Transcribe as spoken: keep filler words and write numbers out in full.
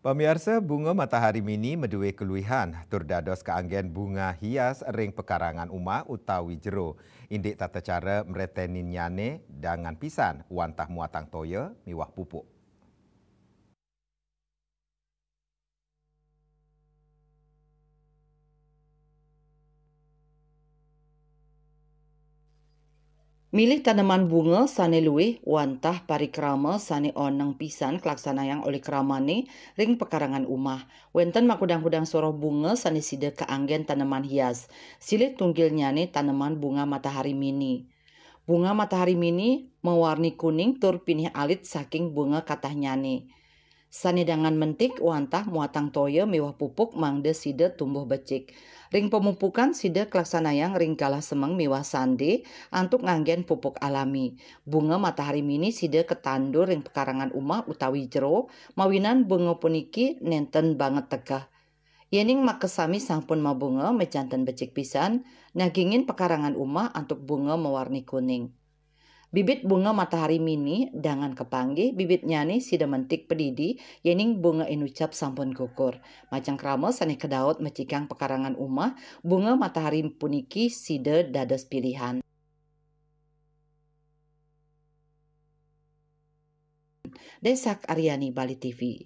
Pamiarsa, bunga matahari mini madué kaluihan tur dados kaanggén bunga hias ring pekarangan umah utawi jero. Indik tata cara mreténinnyané dangan pisan wantah muatang toya miwah pupuk. Milih taneman bunga sané luih wantah parikrama sané oneng pisan kalaksanayang olih kramané ring pekarangan umah. Wénten makudang-kudang soroh bunga sané sida kaanggén taneman hias. Silih tunggilnyané taneman bunga matahari mini. Bunga matahari mini mawarni kuning tur pinih alit saking bunga katahnyané. Sané dangan mentik wantah muatang toya miwah pupuk mangda sida tumbuh becik. Ring pemupukan sida kalaksanayang ring galah semeng miwah sandé antuk nganggén pupuk alami. Bunga matahari mini sida katandur ring pekarangan umah utawi jero, mawinan bunga puniki nénten banget tegeh. Yéning makasami sampun mabunga majanten becik pisan, nagingin pekarangan umah antuk bunga mawarni kuning. Bibit bunga matahari mini dangan kapanggih, bibitnyané sida mentik padidi, yéning bunga inucap sampun gugur. Majeng krama sané kadaut macikang pekarangan umah, bunga matahari puniki sida dados pilihan. Désak Aryani, Bali T V.